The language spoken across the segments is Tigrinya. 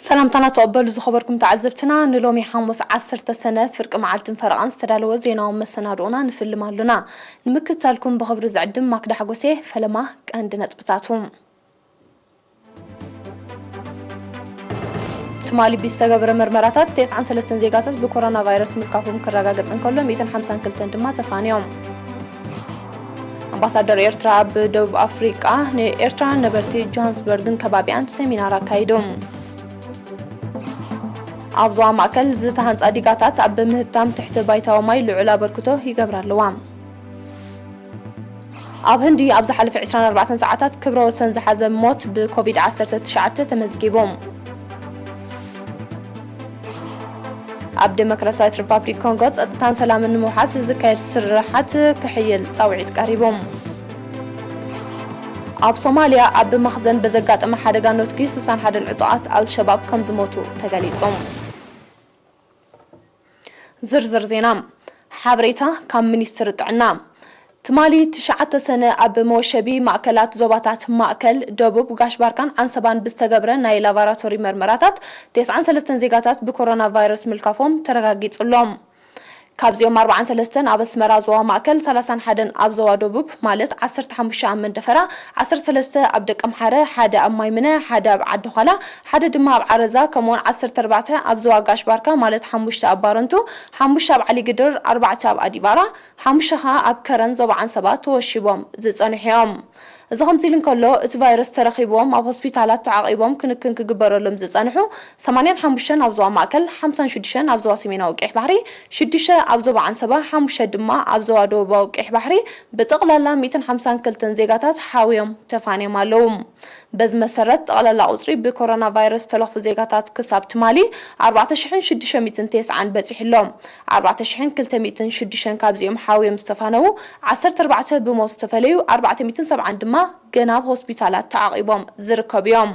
ሰላምታና ተቐበሉ ዝኸበርኩም ተዓዘብትና፣ ንሎሚ ሓሙስ ዓሰርተ ሰነ ፍርቂ መዓልትን ፈረቓን ዝተዳለወ ዜናዊ መሰናድኦና ንፍልም ኣሉና። ንምክትታልኩም ብኽብሪ ዝዕድም ማክዳ ሓጎሴ፣ ፈለማ ቀንዲ ነጥብታቱ። ትማሊ ብዝተገበረ መርመራታት፣ ተስዓን ሰለስተን ዜጋታት ብኮሮና ቫይረስ ምልካፎም ክረጋገጽ እንከሎ፣ ሚእትን ሓምሳን ክልተን ድማ ተፋንዮም። ኣምባሳደር ኤርትራ ኣብ ደቡብ ኣፍሪቃ ንኤርትራውያን ነበርቲ ጆሃንስበርግን ከባቢኣን ሰሚናር ኣካይዶም። ኣብ ዞባ ማእከል ዝተሃንጻ ዲጋታት ኣብ ምህብታም ትሕቲ ባይታዊ ማይ ልዑል ኣበርክቶ ይገብራ ኣለዋ። ኣብ ህንዲ ኣብ ዝሓለፈ ዕስራን ኣርባዕተን ሰዓታት ክብረ ወሰን ዝሓዘ ሞት ብኮቪድ ዓሰርተ ትሽዓተ ተመዝጊቡ። ኣብ ዴሞክራሲያዊት ሪፓብሊክ ኮንጎ ጸጥታን ሰላምን ንምውሓስ ዝካየድ ስርሓት ክሕይል ጻውዒት ቀሪቡ። ኣብ ሶማልያ ኣብ መኽዘን ብዘጋጠመ ሓደጋ ኖትጊ ስሳን ሓደን ዕጡቓት ኣልሸባብ ከም ዝሞቱ ተገሊጹ። ዝርዝር ዜና። ሓበሬታ ካብ ሚኒስትሪ ጥዕና። ትማሊ ትሽዓተ ሰነ ኣብ መወሸቢ ማእከላት ዞባታት ማእከል፣ ደቡብ፣ ጋሽ ባርካን ዓንሰባን ብዝተገብረ ናይ ላቦራቶሪ መርመራታት፣ ተስዓን ሰለስተን ዜጋታት ብኮሮና ቫይረስ ምልካፎም ተረጋጊጹሎም። ካብዚኦም ኣርባዓን ሰለስተን ኣብ ኣስመራ ዞባ ማእከል፣ ሰላሳን ሓደን ኣብ ዞባ ደቡብ፣ ማለት ዓሰርተ ሓሙሽተ ኣብ መንደፈራ፣ ዓሰርተ ሰለስተ ኣብ ደቀምሓረ፣ ሓደ ኣብ ማይምነ፣ ሓደ ኣብ ዓዲ ዃላ፣ ሓደ ድማ ኣብ ዓረዛ፣ ከምኡውን ዓሰርተ ኣርባዕተ ኣብ ዞባ ጋሽ ባርካ፣ ማለት ሓሙሽተ ኣብ ባረንቱ፣ ሓሙሽተ ኣብ ዓሊ ግድር፣ ኣርባዕተ ኣብ ኣዲባራ፣ ሓሙሽተ ኸኣ ኣብ ከረን ዞባ ዓንሰባ ተወሺቦም ዝጸንሑ እዮም። እዚ ከምዚ ኢሉ እንከሎ፣ እቲ ቫይረስ ተረኺብዎም ኣብ ሆስፒታላት ተዓቒቦም ክንክን ክግበረሎም ዝጸንሑ ሰማንያን ሓሙሽተን ኣብ ዞባ ማእከል፣ ሓምሳን ሽዱሽተን ኣብ ዞባ ሰሜናዊ ቀይሕ ባሕሪ፣ ሽዱሽተ ኣብ ዞባ ዓንሰባ፣ ሓሙሽተ ድማ ኣብ ዞባ ደቡባዊ ቀይሕ ባሕሪ፣ ብጠቕላላ ሚእትን ሓምሳን ክልተን ዜጋታት ሓውዮም ተፋንዮም ኣለዉ። በዚ መሰረት፣ ጠቕላላ ቁጽሪ ብኮሮና ቫይረስ ዝተለኽፉ ዜጋታት ክሳብ ትማሊ ኣርባዕተ ሽሕን ሽዱሽተ ሚእትን ተስዓን በጺሑ ኣሎ። ኣርባዕተ ሽሕን ክልተ ሚእትን ሽዱሽተን ካብዚኦም ሓውዮም ዝተፋነዉ፣ ዓሰርተ ኣርባዕተ ብሞት ዝተፈለዩ፣ ኣርባዕተ ሚእትን ሰብዓን ድማ ገና ኣብ ሆስፒታላት ተዓቒቦም ዝርከቡ እዮም።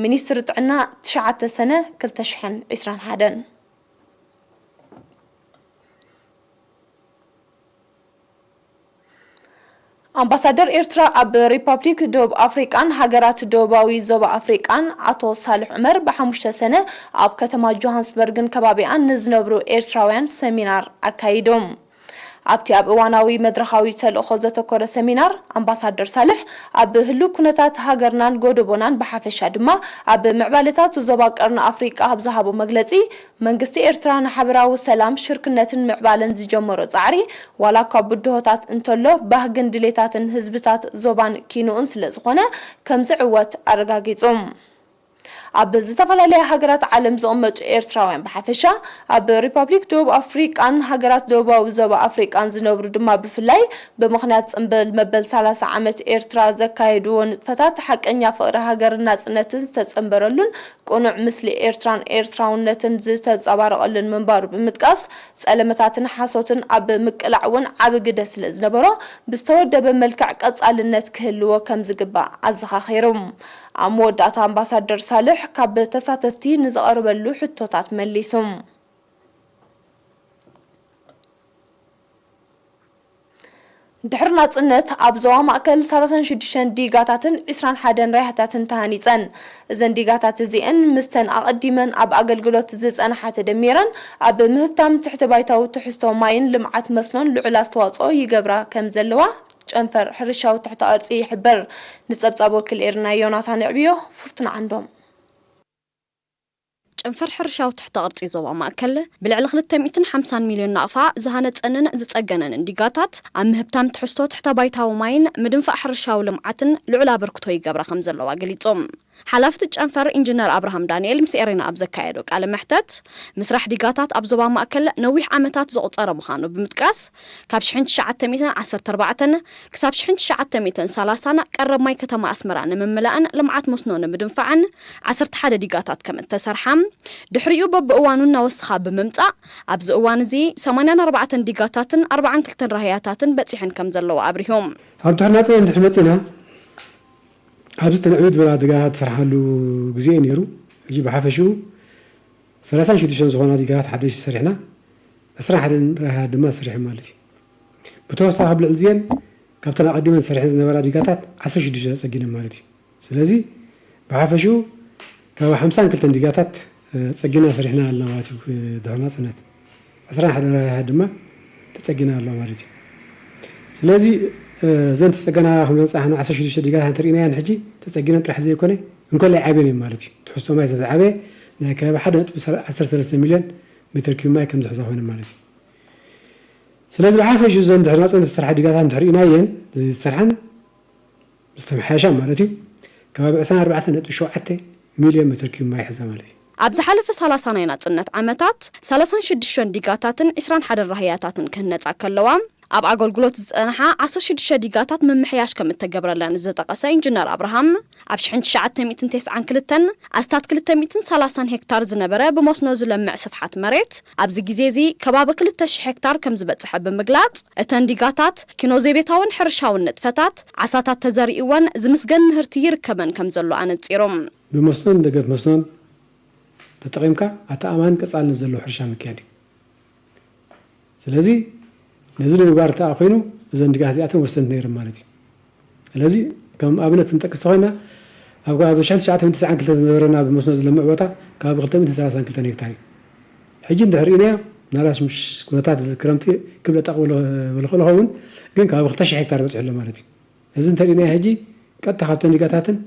ሚኒስትሪ ጥዕና ትሽዓተ ሰነ ክልተ ሽሕን ዕስራን ሓደን። ኣምባሳደር ኤርትራ ኣብ ሪፓብሊክ ደቡብ ኣፍሪቃን ሃገራት ደቡባዊ ዞባ ኣፍሪቃን ኣቶ ሳልሕ ዑመር ብሓሙሽተ ሰነ ኣብ ከተማ ጆሃንስበርግን ከባቢኣን ንዝነብሩ ኤርትራውያን ሰሚናር ኣካይዶም። ኣብቲ ኣብ እዋናዊ መድረኻዊ ተልእኾ ዘተኮረ ሰሚናር፣ ኣምባሳደር ሳልሕ ኣብ ህሉው ኩነታት ሃገርናን ጎደቦናን ብሓፈሻ ድማ ኣብ ምዕባለታት ዞባ ቀርኒ ኣፍሪቃ ኣብ ዝሃቦ መግለጺ፣ መንግስቲ ኤርትራ ንሓበራዊ ሰላም፣ ሽርክነትን ምዕባለን ዝጀመሮ ጻዕሪ፣ ዋላ እኳ ብድሆታት እንተሎ፣ ባህግን ድሌታትን ህዝብታት ዞባን ኪንኡን ስለ ዝኾነ፣ ከም ዝዕወት ኣረጋጊጹ። ኣብ ዝተፈላለያ ሃገራት ዓለም ዝቕመጡ ኤርትራውያን ብሓፈሻ፣ ኣብ ሪፓብሊክ ደቡብ ኣፍሪቃን ሃገራት ደቡባዊ ዞባ ኣፍሪቃን ዝነብሩ ድማ ብፍላይ፣ ብምኽንያት ጽምብል መበል ሰላሳ ዓመት ኤርትራ ዘካየድዎ ንጥፈታት፣ ሓቀኛ ፍቕሪ ሃገርን ናጽነትን ዝተጸንበረሉን ቅኑዕ ምስሊ ኤርትራን ኤርትራውነትን ዝተንጸባረቐሉን ምንባሩ ብምጥቃስ፣ ጸለመታትን ሓሶትን ኣብ ምቅላዕ እውን ዓቢ ግደ ስለ ዝነበሮ፣ ብዝተወደበ መልክዕ ቀጻልነት ክህልዎ ከም ዝግባእ ኣዘኻኺሩ። ኣብ መወዳእታ ኣምባሳደር ሳልሕ ካብ ተሳተፍቲ ንዝቐረበሉ ሕቶታት መሊሱ። ድሕሪ ናጽነት ኣብ ዞባ ማእከል ሰላሳን ሽዱሽተን ዲጋታትን ዕስራን ሓደን ራያታትን ተሃኒጸን። እዘን ዲጋታት እዚኤን ምስተን ኣቐዲመን ኣብ ኣገልግሎት ዝጸንሓ ተደሚረን ኣብ ምህብታም ትሕቲ ባይታዊ ትሕዝቶ ማይን ልምዓት መስኖን ልዑል ኣስተዋጽኦ ይገብራ ከም ዘለዋ ጨንፈር ሕርሻዊ ትሕተ ቅርጺ ይሕብር። ንጸብጻብ ወኪል ኤርና ዮናታን ዕብዮ፣ ፍርቱና ዓንዶም። ጨንፈር ሕርሻዊ ትሕተ ቅርጺ ዞባ ማእከል ብልዕሊ ክልተ ሚእትን ሓምሳን ሚልዮን ናቕፋ ዝሃነጸንን ዝጸገነንን ዲጋታት ኣብ ምህብታም ትሕዝቶ ትሕተ ባይታዊ ማይን ምድንፋዕ ሕርሻዊ ልምዓትን ልዑል ኣበርክቶ ይገብራ ከም ዘለዋ ገሊጹ። ሓላፊ እቲ ጨንፈር ኢንጂነር ኣብርሃም ዳንኤል ምስ ኤሬና ኣብ ዘካየዶ ቃለ መሕተት፣ ምስራሕ ዲጋታት ኣብ ዞባ ማእከል ነዊሕ ዓመታት ዘቑጸረ ምዃኑ ብምጥቃስ፣ ካብ ሽሕን ትሽዓተ ሚእትን ዓሰርተ ኣርባዕተን ክሳብ ሽሕን ትሽዓተ ሚእትን ሰላሳን ቀረብ ማይ ከተማ ኣስመራ ንምምላእን ልምዓት መስኖ ንምድንፋዕን ዓሰርተ ሓደ ዲጋታት ከም እተሰርሓ፣ ድሕሪኡ በብእዋኑ እናወሰኻ ብምምጻእ፣ ኣብዚ እዋን እዚ ሰማንያን ኣርባዕተን ዲጋታትን ኣርባዓን ክልተን ራህያታትን በጺሐን ከም ዘለዋ ኣብሪሁ። ኣብ ትሕቲ ናጽነት እንድሕር መጺና፣ ኣብዚ ተምዕቢት ዝበላ ዲጋታት ዝሰርሓሉ ግዜ እዩ ነይሩ። ሕጂ ብሓፈሽኡ ሰላሳን ሽዱሽተን ዝኾና ዲጋታት ሓደሽቲ ሰሪሕና፣ ዕስራን ሓደን ራህያት ድማ ሰሪሐን ማለት እዩ። ብተወሳኺ ኣብ ልዕሊ እዚአን ካብተን ኣቐዲመን ሰሪሐን ዝነበራ ዲጋታት ዓሰርተ ሽዱሽተ ኣጸጊነን ማለት እዩ። ስለዚ ብሓፈሽኡ ካብ ሓምሳን ክልተን ዲጋታት ጸጊና ሰሪሕና ኣለና ማለት እዩ። ድሕሪ ናጽነት ዕስራን ሓደን ራያታት ድማ ተጸጊና ኣለዋ ማለት እዩ። ስለዚ እዘን ተጸገና ከም ዘንጻሕና ዓሰርተ ሽዱሽተ ዲጋታት እንተርኢናየን ሕጂ ተጸጊነን ጥራሕ ዘይኮነ እንኮላይ ዓብየን እዮም ማለት እዩ። ትሕዝቶ ማይ ዝዓበየ ናይ ከባቢ ሓደ ነጥቢ ዓሰርተ ሰለስተ ሚልዮን ሜትር ኪዩብ ማይ ከም ዝሕዛ ኮይነ ማለት እዩ። ስለዚ ብሓፈሽኡ እዘን ድሕሪ ናጽነት ዝሰርሓ ዲጋታት እንድሕር ኢናየን ዝሰርሓን ዝተመሓየሻ ማለት እዩ ከባቢ ዕስራን ኣርባዕተን ነጥቢ ሸውዓተ ሚልዮን ሜትር ኪዩብ ማይ ይሕዛ ማለት እዩ። ኣብ ዝሓለፈ ሰላሳ ናይ ናጽነት ዓመታት ሰላሳን ሽዱሽተን ዲጋታትን ዕስራን ሓደን ራህያታትን ክህነጻ ከለዋ፣ ኣብ ኣገልግሎት ዝጸንሓ ዓሰርተ ሽዱሽተ ዲጋታት ምምሕያሽ ከም እተገብረለን ዝጠቐሰ ኢንጂነር ኣብርሃም፣ ኣብ ሽሕን ትሽዓተ ሚእትን ተስዓን ክልተን ኣስታት ክልተ ሚእትን ሰላሳን ሄክታር ዝነበረ ብመስኖ ዝለምዕ ስፍሓት መሬት፣ ኣብዚ ግዜ እዚ ከባቢ ክልተ ሽሕ ሄክታር ከም ዝበጽሐ ብምግላጽ፣ እተን ዲጋታት ኪኖ ዘቤታውን ሕርሻውን ንጥፈታት፣ ዓሳታት ተዘሪእወን ዝምስገን ምህርቲ ይርከበን ከም ዘሎ ኣነጺሩ። ብመስኖን ደገፍ መስኖን ተጠቒምካ ኣተኣማን ቀጻልነት ዘለዎ ሕርሻ ምክያድ እዩ። ስለዚ ነዚ ንምግባር እንተ ኮይኑ እዘን ድጋፍ እዚኣተን ወሰንቲ ነይረን ማለት እዩ። ስለዚ ከም ኣብነት ክንጠቅስ ተኾይና ኣብ ኣብ ሸሕን ትሽዓተ ሚእትን ተስዓን ክልተን ዝነበረና ብመስኖ ዝለምዕ ቦታ ከባቢ ክልተ ሚእትን ሰላሳን ክልተን ሄክታር እዩ። ሕጂ እንድሕር ርኢናዮ ምናልባት ምስ ኩነታት እዚ ክረምቲ ክብለጠቕ ክብል ክእል ይኸውን ግን ከባቢ ክልተ ሽሕ ሄክታር በፂሑ ኣሎ ማለት እዩ። እዚ እንተርኢናዮ ሕጂ ቀጥታ ካብተን ዲጋታትን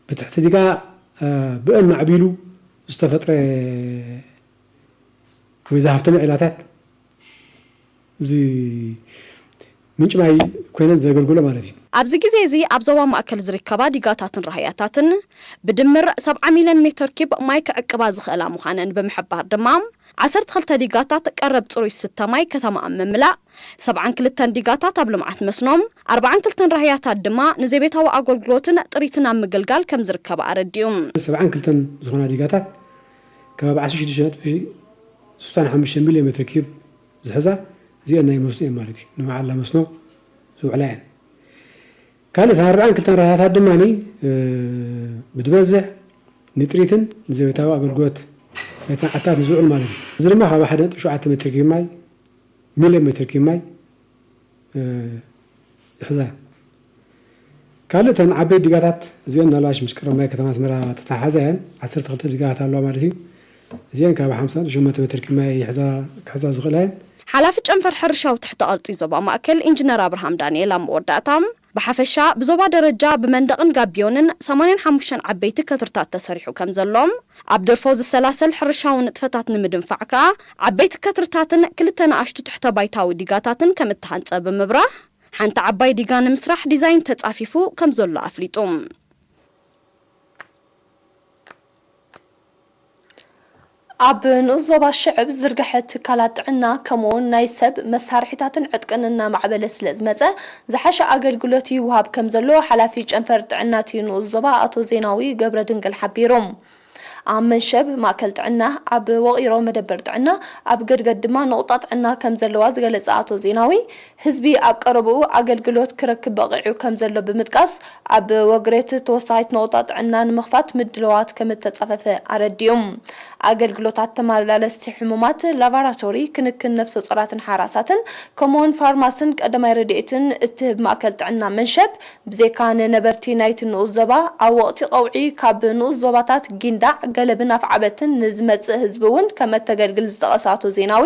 ብትሕቲ ዲጋ ብአን ማዕቢሉ ዝተፈጥረ ወይ ዝሃብተመ ዒላታት እዚ ምንጪ ማይ ኮይነን ዘገልግሎ ማለት እዩ። ኣብዚ ግዜ እዚ ኣብ ዞባ ማእከል ዝርከባ ዲጋታትን ራህያታትን ብድምር ሰብዓ ሚልዮን ሜተር ኪብ ማይ ክዕቅባ ዝኽእላ ምዃነን ብምሕባር ድማ፣ ዓሰርተ ክልተ ዲጋታት ቀረብ ጽሩይ ዝስተ ማይ ከተማ ኣብ ምምላእ፣ ሰብዓን ክልተን ዲጋታት ኣብ ልምዓት መስኖ፣ ኣርባዓን ክልተን ራህያታት ድማ ንዘቤታዊ ኣገልግሎትን ጥሪትን ኣብ ምግልጋል ከም ዝርከባ ኣረዲኡ። ሰብዓን ክልተን ዝኾና ዲጋታት ከባቢ ዓሰርተ ሽዱሽተ ነጥቢ ስሳን ሓሙሽተን ሚልዮን ሜትር ኪዩብ ዝሕዛ እዚአን ናይ መስኖ እየን ማለት እዩ። ንመዓላ መስኖ ዝውዕላ እየን። ካልእ እተን ኣርባዓን ክልተን ራህያታት ድማ ብዝበዝሕ ንጥሪትን ንዘቤታዊ ኣገልግሎት ናይተን ዓድታት ንዝውዕል ማለት እዩ። እዚ ድማ ካብ ሓደ ነጥቢ ሸውዓተ ሜትር ኪዩብ ማይ ሚልዮን ሜትር ኪዩብ ማይ ይሕዛ። ካልእ እተን ዓበይቲ ዲጋታት እዚአን ምናልባሽ ምስ ቀረብ ማይ ከተማ ኣስመራ ተተሓሓዛ እየን። ዓሰርተ ክልተ ዲጋታት ኣለዋ ማለት እዩ። እዚአን ካብ ሓምሳ ነጥቢ ሸሞንተ ሜትር ኪዩብ ማይ ይሕዛ ክሕዛ ዝኽእላ እየን። ሓላፊ ጨንፈር ሕርሻዊ ትሕተ ቅርጺ ዞባ ማእከል ኢንጂነር ኣብርሃም ዳንኤል ኣብ መወዳእታ፣ ብሓፈሻ ብዞባ ደረጃ ብመንደቕን ጋቢዮንን ሰማንያን ሓሙሽተን ዓበይቲ ከትርታት ተሰሪሑ ከም ዘሎ፣ ኣብ ደርፎ ዝሰላሰል ሕርሻዊ ንጥፈታት ንምድንፋዕ ከኣ ዓበይቲ ከትርታትን ክልተ ንኣሽቱ ትሕተ ባይታዊ ዲጋታትን ከም እተሃንጸ ብምብራህ፣ ሓንቲ ዓባይ ዲጋ ንምስራሕ ዲዛይን ተጻፊፉ ከም ዘሎ ኣፍሊጡ። ኣብ ንኡስ ዞባ ሽዕብ ዝርግሐ ትካላት ጥዕና ከምኡውን ናይ ሰብ መሳርሒታትን ዕጥቅን እናማዕበለ ስለ ዝመጸ ዝሓሸ ኣገልግሎት ይውሃብ ከም ዘሎ ሓላፊ ጨንፈር ጥዕና እቲ ንኡስ ዞባ ኣቶ ዜናዊ ገብረድንግል ሓቢሩ። ኣብ መንሸብ ማእከል ጥዕና፣ ኣብ ወቒሮ መደበር ጥዕና፣ ኣብ ገድገድ ድማ ነቑጣ ጥዕና ከም ዘለዋ ዝገለጸ ኣቶ ዜናዊ፣ ህዝቢ ኣብ ቀረብኡ ኣገልግሎት ክረክብ በቒዑ ከም ዘሎ ብምጥቃስ፣ ኣብ ወግሬት ተወሳኺት ነቑጣ ጥዕና ንምኽፋት ምድላዋት ከም እተጻፈፈ ኣረዲኡ። ኣገልግሎታት ተመላለስቲ ሕሙማት፣ ላቫራቶሪ፣ ክንክን ነፍሰ ጾራትን ሓራሳትን፣ ከምኡውን ፋርማስን ቀዳማይ ረድኤትን እትህብ ማእከል ጥዕና መንሸብ፣ ብዘይካ ንነበርቲ ናይቲ ንኡስ ዞባ፣ ኣብ ወቕቲ ቀውዒ ካብ ንኡስ ዞባታት ጊንዳዕ፣ ገለብን ኣፍዓበትን ንዝመጽእ ህዝቢ እውን ከም እተገልግል ዝጠቐሰ ኣቶ ዜናዊ፣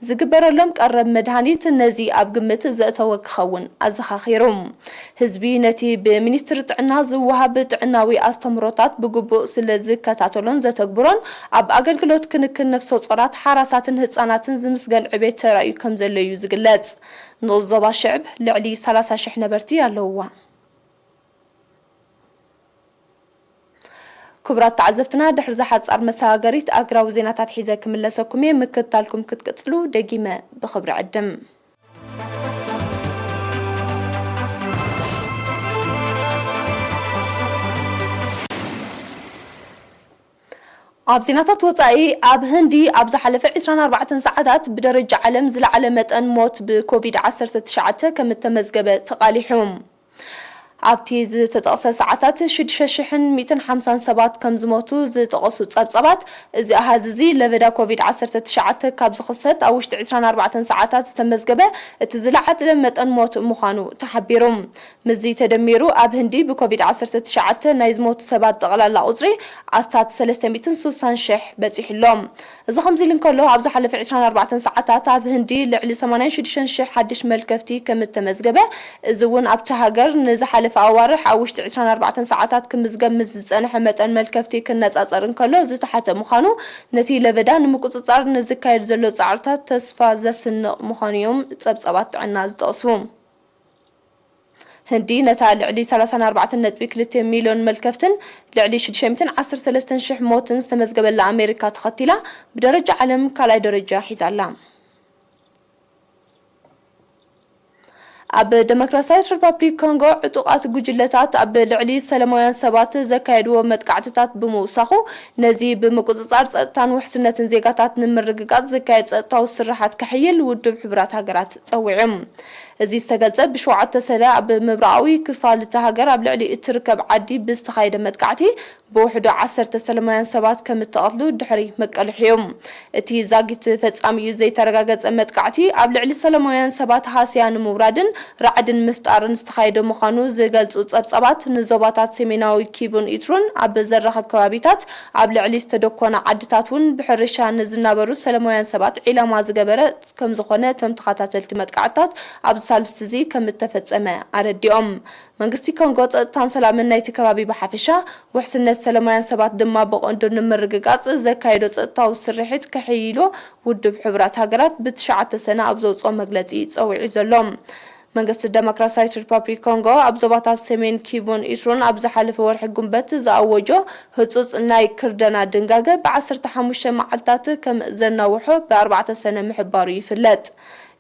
ዝግበረሎም ቀረብ መድሃኒት ነዚ ኣብ ግምት ዘእተወ ክኸውን ኣዘኻኺሩ። ህዝቢ ነቲ ብሚኒስትሪ ጥዕና ዝወሃብ ጥዕናዊ ኣስተምህሮታት ብግቡእ ስለ ዝከታተሎን ዘተግብሮን፣ ኣብ ኣገልግሎት ክንክን ነፍሰ ጾራት፣ ሓራሳትን ህጻናትን ዝምስገን ዕቤት ተራእዩ ከም ዘሎ እዩ ዝግለጽ። ንኡስ ዞባ ሽዕብ ልዕሊ ሰላሳ ሽሕ ነበርቲ ኣለውዋ። ክቡራት ተዓዘብትና፣ ድሕሪ እዛ ሓጻር መሰጋገሪት ኣግራዊ ዜናታት ሒዘ ክምለሰኩም እየ። ምክትታልኩም ክትቅጽሉ ደጊመ ብኽብሪ ዕድም። ኣብ ዜናታት ወጻኢ፣ ኣብ ህንዲ ኣብ ዝሓለፈ ዕስራን ኣርባዕተን ሰዓታት ብደረጃ ዓለም ዝለዓለ መጠን ሞት ብኮቪድ ዓሰርተ ትሽዓተ ከም እተመዝገበ ተቓሊሑ። ኣብቲ ዝተጠቕሰ ሰዓታት ሽዱሽተ ሽሕን ሚእትን ሓምሳን ሰባት ከም ዝሞቱ ዝጠቐሱ ጸብጻባት፣ እዚ ኣሃዝ እዚ ለበዳ ኮቪድ ዓሰርተ ትሽዓተ ካብ ዝኽሰት ኣብ ውሽጢ ዒስራን ኣርባዕተን ሰዓታት ዝተመዝገበ እቲ ዝለዓለ መጠን ሞት ምዃኑ ተሓቢሩ። ምስዚ ተደሚሩ፣ ኣብ ህንዲ ብኮቪድ ዓሰርተ ትሽዓተ ናይ ዝሞቱ ሰባት ጠቕላላ ቁጽሪ ኣስታት ሰለስተ ሚእትን ስሳን ሽሕ በጺሑ ኣሎ። እዚ ከምዚ ኢሉ እንከሎ፣ ኣብ ዝሓለፈ ዒስራን ኣርባዕተን ሰዓታት ኣብ ህንዲ ልዕሊ ሰማንያን ሽዱሽተን ሽሕ ሓድሽ መልከፍቲ ከም እተመዝገበ፣ እዚ እውን ኣብታ ሃገር ንዝሓለፈ ኣዋርሕ ኣብ ውሽጢ ዒስራን ኣርባዕተን ሰዓታት ክምዝገብ ምስ ዝጸንሐ መጠን መልከፍቲ ክነጻጸር እንከሎ ዝተሓተ ምዃኑ፣ ነቲ ለበዳ ንምቁጽጻር ንዝካየድ ዘሎ ጻዕርታት ተስፋ ዘስንቕ ምዃኑ እዮም ጸብጻባት ጥዕና ዝጠቕሱ። ህንዲ ነታ ልዕሊ ሰላሳን ኣርባዕተን ነጥቢ ክልተ ሚልዮን መልከፍትን ልዕሊ ሽዱሽተ ሚእትን ዓሰርተ ሰለስተን ሽሕ ሞትን ዝተመዝገበላ ኣሜሪካ ተኸቲላ፣ ብደረጃ ዓለም ካልኣይ ደረጃ ሒዛ ኣላ። ኣብ ደሞክራሲያዊት ሪፓብሊክ ኮንጎ፣ ዕጡቓት ጉጅለታት ኣብ ልዕሊ ሰላማውያን ሰባት ዘካየድዎ መጥቃዕትታት ብምውሳኹ፣ ነዚ ብምቁጽጻር ጸጥታን ውሕስነትን ዜጋታት ንምርግጋጽ ዝካየድ ጸጥታዊ ስርሓት ከሕይል ውድብ ሕቡራት ሃገራት ጸዊዑ። እዚ ዝተገልጸ፣ ብሸውዓተ ሰነ ኣብ ምብራቓዊ ክፋል እታ ሃገር ኣብ ልዕሊ እትርከብ ዓዲ ብዝተኻየደ መጥቃዕቲ፣ ብውሕዱ ዓሰርተ ሰላማውያን ሰባት ከም እተቐትሉ ድሕሪ መቃልሒኡ። እቲ ዛጊት ፈጻሚኡ ዘይተረጋገጸ መጥቃዕቲ፣ ኣብ ልዕሊ ሰላማውያን ሰባት ሃስያ ንምውራድን ራዕድን ምፍጣርን ዝተኻየደ ምዃኑ ዝገልጹ ጸብጻባት፣ ንዞባታት ሰሜናዊ ኪቡን ኢትሩን ኣብ ዘራኽብ ከባቢታት፣ ኣብ ልዕሊ ዝተደኮና ዓድታት እውን ብሕርሻ ንዝናበሩ ሰላማውያን ሰባት ዒላማ ዝገበረ ከም ዝኾነ እቶም ተኸታተልቲ መጥቃዕትታት ኣብዚ ሳልስቲ እዚ ከም እተፈጸመ ኣረዲኦም። መንግስቲ ኮንጎ ጸጥታን ሰላምን ናይቲ ከባቢ ብሓፈሻ፣ ውሕስነት ሰላማውያን ሰባት ድማ ብቐንዱ ንምርግጋጽ ዘካየዶ ጸጥታዊ ስርሒት ከሕይሎ ውድብ ሕቡራት ሃገራት ብትሽዓተ ሰነ ኣብ ዘውጽኦ መግለጺ ጸዊዑ ዘሎ። መንግስቲ ደሞክራሲያዊት ሪፓብሊክ ኮንጎ ኣብ ዞባታት ሰሜን ኪቡን ኢትሩን ኣብ ዝሓለፈ ወርሒ ጉንበት ዝኣወጆ ህጹጽ ናይ ክርደና ድንጋገ ብዓሰርተ ሓሙሽተ መዓልታት ከም ዘናውሖ ብኣርባዕተ ሰነ ምሕባሩ ይፍለጥ።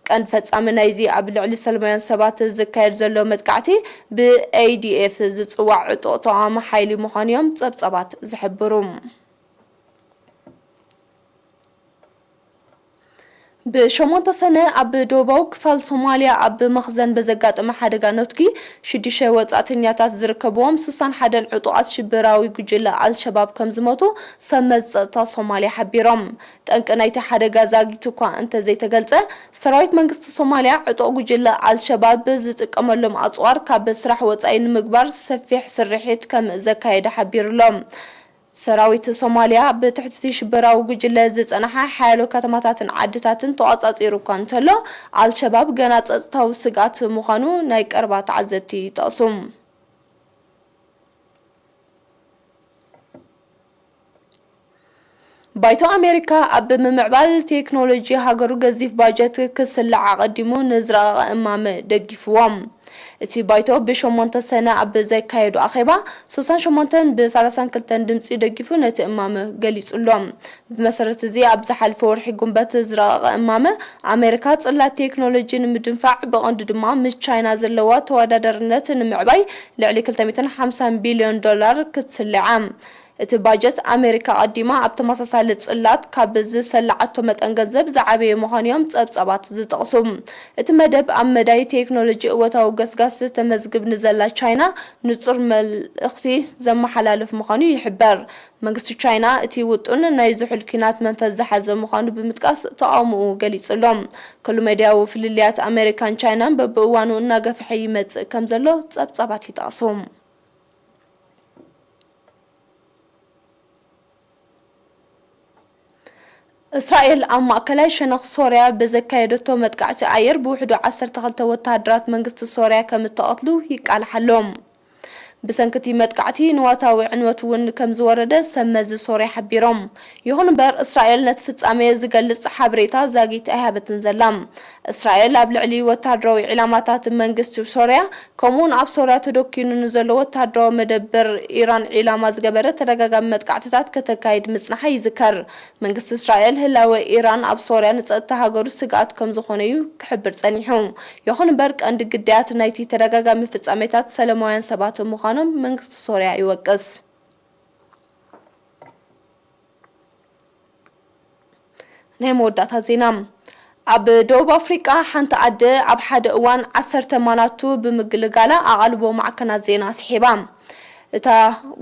ቀንዲ ፈጻሚ ናይዚ ኣብ ልዕሊ ሰላማውያን ሰባት ዝካየድ ዘሎ መጥቃዕቲ ብኤ ዲ ኤፍ ዝጽዋዕ ዕጡቕ ተቓዋሚ ሓይሊ ምዃኑ እዮም ጸብጻባት ዝሕብሩ። ብሸሞንተ ሰነ ኣብ ደቡባዊ ክፋል ሶማልያ ኣብ መኽዘን ብዘጋጠመ ሓደጋ ነትጒ ሽዱሽተ ወጻእተኛታት ዝርከብዎም ስሳን ሓደን ዕጡቓት ሽበራዊ ጉጅለ ኣልሸባብ ከም ዝሞቱ ሰብ መዚ ጸጥታ ሶማልያ ሓቢሮም። ጠንቂ ናይቲ ሓደጋ ዛጊት እኳ እንተዘይተገልጸ፣ ሰራዊት መንግስቲ ሶማልያ ዕጡቕ ጉጅለ ኣልሸባብ ዝጥቀመሎም ኣጽዋር ካብ ስራሕ ወጻኢ ንምግባር ሰፊሕ ስርሒት ከም ዘካየደ ሓቢሩ'ሎ። ሰራዊት ሶማልያ ብትሕቲ ሽበራዊ ጉጅለ ዝጸንሓ ሓያሎ ከተማታትን ዓድታትን ተቖጻጺሩ እኳ እንተሎ፣ ኣልሸባብ ገና ጸጥታዊ ስግኣት ምዃኑ ናይ ቀረባ ተዓዘብቲ ይጠቕሱ። ባይቶ ኣሜሪካ ኣብ ምምዕባል ቴክኖሎጂ ሃገሩ ገዚፍ ባጀት ክስላዕ ኣቐዲሙ ንዝረቐቐ እማመ ደጊፍዎ። እቲ ባይቶ ብሸሞንተ ሰነ ኣብ ዘካየዶ ኣኼባ፣ ስሳን ሸሞንተን ብሰላሳን ክልተን ድምጺ ደጊፉ ነቲ እማመ ገሊጹ ኣሎ። ብመሰረት እዚ፣ ኣብ ዝሓለፈ ወርሒ ጉንበት ዝረቐቐ እማመ፣ ኣሜሪካ ጽላት ቴክኖሎጂ ንምድንፋዕ፣ ብቐንዱ ድማ ምስ ቻይና ዘለዋ ተወዳዳርነት ንምዕባይ፣ ልዕሊ ክልተ ሚእትን ሓምሳን ቢልዮን ዶላር ክትስልዓ። እቲ ባጀት፣ ኣሜሪካ ኣቐዲማ ኣብ ተመሳሳሊ ጽላት ካብ ዝሰላዓቶ መጠን ገንዘብ ዝዓበየ ምዃኑ እዮም ጸብጻባት ዝጠቕሱ። እቲ መደብ፣ ኣብ መዳይ ቴክኖሎጂ እወታዊ ገስጋስ ተመዝግብ ንዘላ ቻይና ንጹር መልእኽቲ ዘመሓላልፍ ምዃኑ ይሕበር። መንግስቲ ቻይና፣ እቲ ውጡን ናይ ዝሑል ኲናት መንፈስ ዝሓዘ ምዃኑ ብምጥቃስ፣ ተቓውሞኡ ገሊጹ ኣሎ። ክሉ መዳያዊ ፍልልያት ኣሜሪካን ቻይናን በብእዋኑ እናገፍሐ ይመጽእ ከም ዘሎ ጸብጻባት ይጠቕሱ። እስራኤል ኣብ ማእከላይ ሸነኽ ሶርያ ብዘካየደቶ መጥቃዕቲ ኣየር ብውሕዱ ዓሰርተ ክልተ ወተሃደራት መንግስቲ ሶርያ ከም እተቐትሉ ይቃልሓ ኣሎ። ብሰንኪ እቲ መጥቃዕቲ ንዋታዊ ዕንወት እውን ከም ዝወረደ ሰብ መዚ ሶርያ ሓቢሮም። ይኹን እምበር፣ እስራኤል ነቲ ፍጻሜ ዝገልጽ ሓበሬታ ዛጊት ኣይሃበትን ዘላ። እስራኤል ኣብ ልዕሊ ወተሃደራዊ ዒላማታት መንግስቲ ሶርያ፣ ከምኡውን ኣብ ሶርያ ተደኪኑ ንዘሎ ወተሃደራዊ መደበር ኢራን ዒላማ ዝገበረ ተደጋጋሚ መጥቃዕትታት ከተካይድ ምጽንሓ ይዝከር። መንግስቲ እስራኤል፣ ህላወ ኢራን ኣብ ሶርያ ንጸጥታ ሃገሩ ስግኣት ከም ዝኾነ እዩ ክሕብር ጸኒሑ። ይኹን እምበር፣ ቀንዲ ግዳያት ናይቲ ተደጋጋሚ ፍጻሜታት ሰላማውያን ሰባት ምዃኖም መንግስቲ ሶርያ ይወቅስ። ናይ መወዳእታ ዜና። ኣብ ደቡብ ኣፍሪቃ ሓንቲ ኣደ ኣብ ሓደ እዋን ዓሰርተ ማናቱ ብምግልጋላ ኣቓልቦ ማዕከናት ዜና ስሒባ። እታ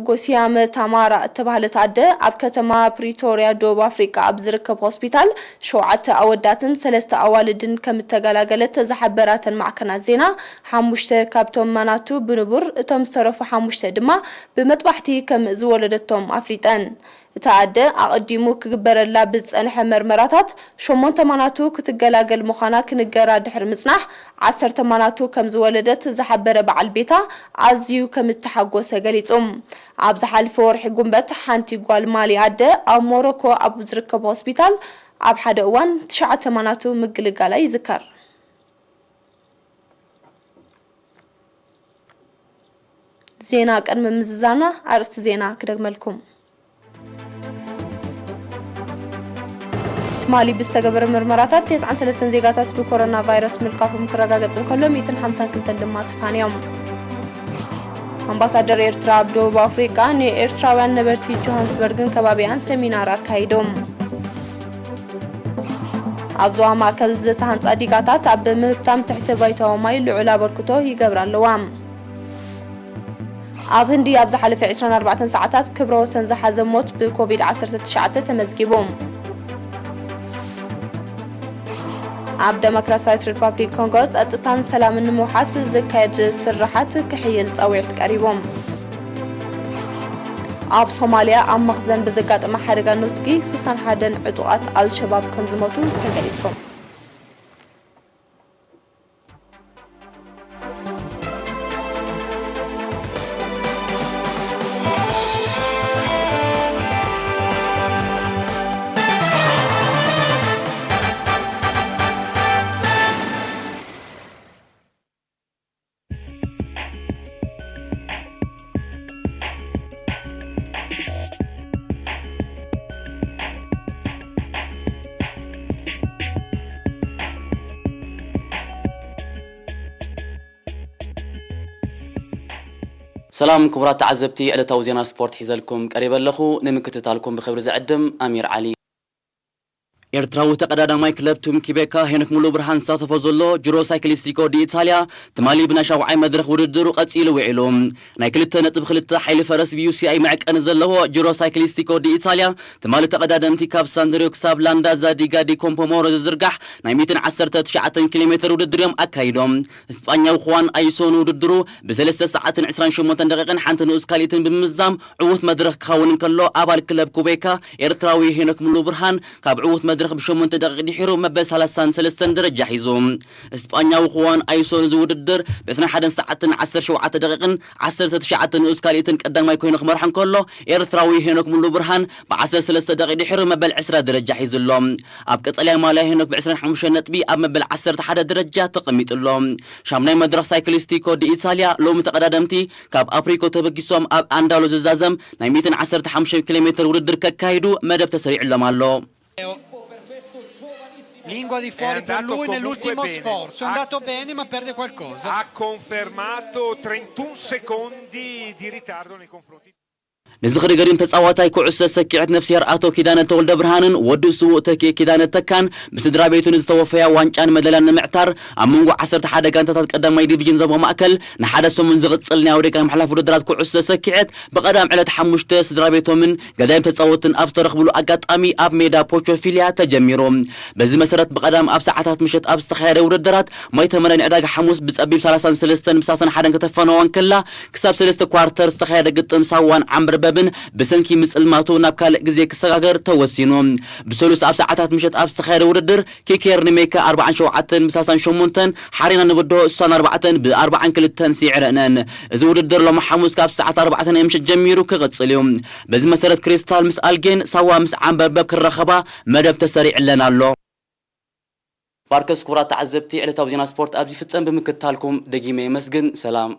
ጎሲያመ ታማራ እተባህለት ኣደ ኣብ ከተማ ፕሪቶርያ ደቡብ ኣፍሪቃ ኣብ ዝርከብ ሆስፒታል ሸውዓተ ኣወዳትን ሰለስተ ኣዋልድን ከም እተገላገለት ዝሓበራተን ማዕከናት ዜና፣ ሓሙሽተ ካብቶም ማናቱ ብንቡር፣ እቶም ዝተረፉ ሓሙሽተ ድማ ብመጥባሕቲ ከም ዝወለደቶም ኣፍሊጠን። እታ ኣደ ኣቐዲሙ ክግበረላ ብዝጸንሐ መርመራታት፣ ሸሞንተ ማናቱ ክትገላገል ምዃና ክንገራ ድሕሪ ምጽናሕ፣ ዓሰርተ ማናቱ ከም ዝወለደት ዝሓበረ በዓል ቤታ፣ ኣዝዩ ከም እተሓጎሰ ገሊጹ። ኣብ ዝሓለፈ ወርሒ ጉንበት፣ ሓንቲ ጓል ማሊ ኣደ ኣብ ሞሮኮ ኣብ ዝርከብ ሆስፒታል ኣብ ሓደ እዋን ትሽዓተ ማናቱ ምግልጋላ ይዝከር። ዜና ቅድሚ ምዝዛና ኣርእስቲ ዜና ክደግመልኩም። ትማሊ ብዝተገበረ ምርመራታት፣ ተስዓን ሰለስተን ዜጋታት ብኮሮና ቫይረስ ምልካፎም ክረጋገጽ እንከሎ፣ ሚእትን ሓምሳን ክልተን ድማ ተፋንዮም። ኣምባሳደር ኤርትራ ኣብ ደቡብ ኣፍሪቃ ንኤርትራውያን ነበርቲ ጆሃንስበርግን ከባቢኣን ሰሚናር ኣካይዶም። ኣብ ዞባ ማእከል ዝተሃንጻ ዲጋታት ኣብ ምህብታም ትሕተ ባይታዊ ማይ ልዑል ኣበርክቶ ይገብራ ኣለዋ። ኣብ ህንዲ ኣብ ዝሓለፈ ዕስራን ኣርባዕተን ሰዓታት ክብረ ወሰን ዝሓዘ ሞት ብኮቪድ ዓሰርተ ትሽዓተ ተመዝጊቡ። ኣብ ደሞክራሲያዊት ሪፓብሊክ ኮንጎ ጸጥታን ሰላምን ንምውሓስ ዝካየድ ስርሓት ክሕይል ጻውዒት ቀሪቡ። ኣብ ሶማልያ ኣብ መኽዘን ብዘጋጠመ ሓደጋ ንትጊ ሱሳን ሓደን ዕጡቓት ኣልሸባብ ከም ዝሞቱ ተገሊጹ። ሰላም ክቡራት ተዓዘብቲ፣ ዕለታዊ ዜና ስፖርት ሒዘልኩም ቀሪበ ኣለኹ። ንምክትታልኩም ብኽብሪ ዝዕድም ኣሚር ዓሊ። ኤርትራዊ ተቐዳዳማይ ክለብ ቱም ኪቤካ ሄኖክ ሙሉ ብርሃን ዝሳተፎ ዘሎ ጅሮ ሳይክሊስቲኮ ዲ ኢታልያ ትማሊ ብናይ ሻውዓይ መድረኽ ውድድሩ ቀጺሉ ውዒሉ። ናይ ክልተ ነጥቢ ክልተ ሓይሊ ፈረስ ብ ዩ ሲ ኣይ መዐቀኒ ዘለዎ ጅሮ ሳይክሊስቲኮ ዲ ኢታልያ ትማሊ ተቐዳደምቲ ካብ ሳንድሪዮ ክሳብ ላንዳዛ ዲጋ ዲ ኮምፖሞሮ ዝዝርጋሕ ናይ ሚእትን ዓሰርተ ትሽዓተን ኪሎ ሜትር ውድድር እዮም ኣካይዶም። ስጳኛዊ ኹዋን ኣይሶ ንውድድሩ ብሰለስተ ሰዓትን ዕስራን ሸሞንተን ደቂቕን ሓንቲ ንኡስ ካልኢትን ብምምዛም ዕዉት መድረኽ ክኸውን እንከሎ፣ ኣባል ክለብ ኩቤካ ኤርትራዊ ሄኖክ ሙሉ ብርሃን ካብ ዕዉት መድረኽ ብሸሞንተ ደቂቕ ድሒሩ መበል ሰላሳን ሰለስተን ደረጃ ሒዙ። ስጳኛዊ ኹዋን ኣይሶ ንዚ ውድድር ብ ዕስራን ሓደን ሰዓትን ዓሰርተ ሸውዓተ ደቂቕን ዓሰርተ ትሽዓተ ንኡስ ካልኢትን ቀዳማይ ኮይኑ ክመርሖ እንከሎ፣ ኤርትራዊ ሄኖክ ሙሉ ብርሃን ብ ዓሰርተ ሰለስተ ደቂቕ ድሒሩ መበል ዕስራ ደረጃ ሒዙ ኣሎ። ኣብ ቀጠልያ ማልያ ሄኖክ ብ ዕስራን ሓሙሽተን ነጥቢ ኣብ መበል ዓሰርተ ሓደ ደረጃ ተቐሚጡ ኣሎ። ሻምናይ መድረኽ ሳይክሊስቲኮ ዲ ኢታልያ ሎሚ ተቐዳደምቲ ካብ ኣፕሪኮ ተበጊሶም ኣብ ኣንዳሎ ዝዛዘም ናይ ሚእትን ዓሰርተ ሓሙሽተን ኪሎ ሜትር ውድድር ከካይዱ መደብ ተሰሪዕሎም ኣሎ። Lingua di fuori per lui nell'ultimo sforzo, è andato bene ma perde qualcosa. Ha confermato trentuno secondi di ritardo nei confronti. ንዝኽሪ ገዲም ተጻዋታይ ኩዕሶ ሰኪዐት ነፍስሄር ኣቶ ኪዳነ ተወልደብርሃንን ወዱ ስዉእ ተኪኤ ኪዳነ ተካን ብስድራ ቤቱ ንዝተወፈያ ዋንጫን መደልያን ንምዕታር ኣብ መንጎ ዓሰርተ ሓደ ጋንታታት ቀዳማይ ዲቪዥን ዞባ ማእከል ንሓደ ሰሙን ዝቕጽል ናይ ኣውደቃ ምሕላፍ ውድድራት ኩዕሶ ሰኪዐት ብቐዳም ዕለት ሓሙሽተ ስድራ ቤቶምን ገዳይም ተጻወትን ኣብ ዝተረኽብሉ ኣጋጣሚ ኣብ ሜዳ ፖቾፊልያ ተጀሚሩ። በዚ መሰረት ብቐዳም ኣብ ሰዓታት ምሸት ኣብ ዝተኻየደ ውድድራት ማይ ተመረ ንዕዳጋ ሓሙስ ብጸቢብ ሰላሳን ሰለስተን ብ ሰላሳን ሓደን ከተፋነዋ እንከላ ክሳብ ሰለስተ ኳርተር ዝተኻየደ ግጥም ሳዋን ዓምበርበብን ብሰንኪ ምጽልማቱ ናብ ካልእ ግዜ ክሰጋገር ተወሲኑ። ብሰሉስ ኣብ ሰዓታት ምሸት ኣብ ዝተኻየደ ውድድር ኪኬር ንሜካ ኣርብዓን ሸውዓተን ብ ሰላሳን ሸሞንተን፣ ሓሬና ንብድሆ ስሳን ኣርባዕተን ብ ኣርብዓን ክልተን ስዒረነን። እዚ ውድድር ሎሚ ሓሙስ ካብ ሰዓት ኣርባዕተ ናይ ምሸት ጀሚሩ ክቕጽል እዩ። በዚ መሰረት ክሪስታል ምስ ኣልጌን፣ ሳዋ ምስ ዓምበርበብ ክራኸባ መደብ ተሰሪዕለን ኣሎ። ባርከስ ክቡራት ተዓዘብቲ ዕለታዊ ዜና ስፖርት ኣብዚ ይፍጸም። ብምክትታልኩም ደጊመ የመስግን። ሰላም።